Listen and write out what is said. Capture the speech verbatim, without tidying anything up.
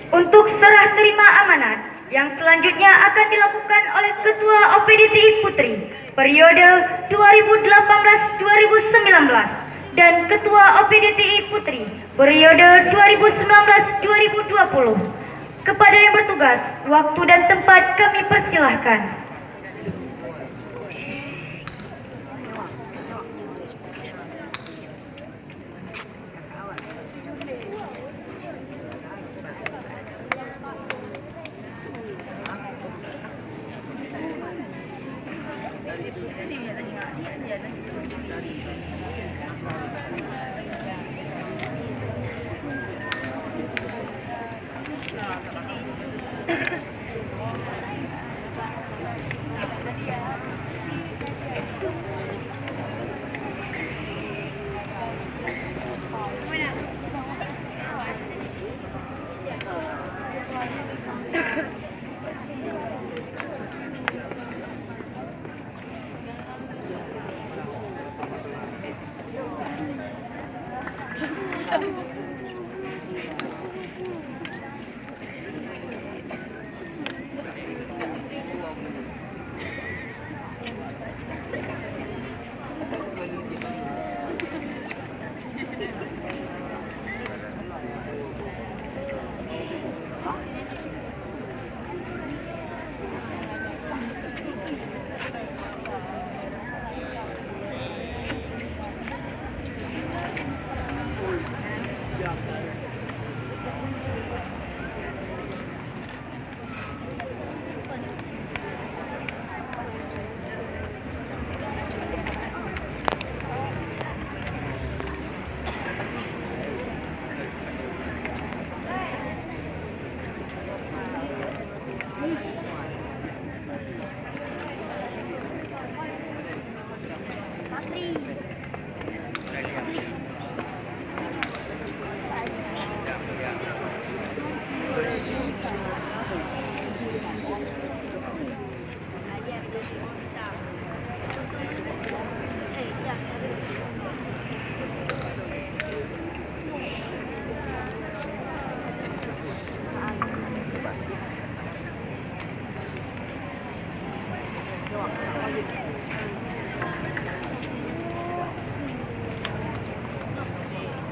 Untuk serah terima amanat yang selanjutnya akan dilakukan oleh Ketua O P D T I Putri periode dua ribu delapan belas dua ribu sembilan belas dan Ketua O P D T I Putri periode dua ribu sembilan belas dua ribu dua puluh. Kepada yang bertugas, waktu dan tempat kami persilahkan.